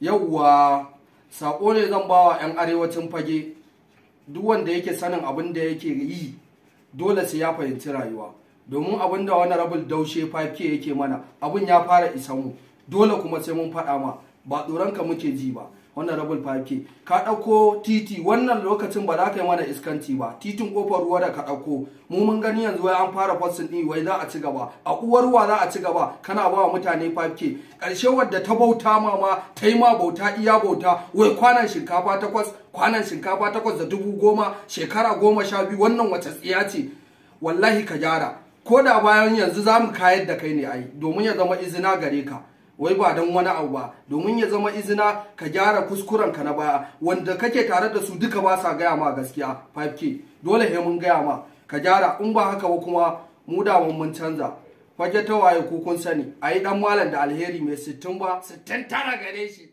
Yauwa, sako ne zan bawa 'yan arewacin Fage. Duk wanda yake sanin abin da yake yi, dole sai ya fahimci rayuwa. Domin abin da Honorable Daushe 5K yake mana, abin ya fara isan mu. Dole kuma sai mun faɗa ma, ba tsoron ka muke ji ba. Honorable 5K, ka ɗauko titi wannan lokacin, ba za ka yi mana iskanci ba. Titin Kofar Ruwa da ka ɗauko, mu mun gani yanzu wai an fara posting ɗin, wai za a ci gaba. A uwar wa za a ci gaba? Kana ba wa mutane 5K, ƙarshe wadda ta bauta ma ta yi ma bauta iya bauta, wai kwanan shinkafa 8, kwanan shinkafa 8 da 10,000, shekara 12. Wannan wace tsiya ce? Wallahi ka gyara, ko da bayan yanzu za mu kayar da kai ne ai, domin ya zama izina gare ka. Wai ba don wani abu ba, domin ya zama izina, ka gyara kuskuren ka na baya. Wanda kake tare da su duka ba sa gaya ma gaskiya. 5K, dole he mun gaya ma ka gyara. In ba haka ba kuma, mu da mun canza. Fage ta waye ku kun sani. Ayi dan malam da alheri mai 60 ba 69 gare shi.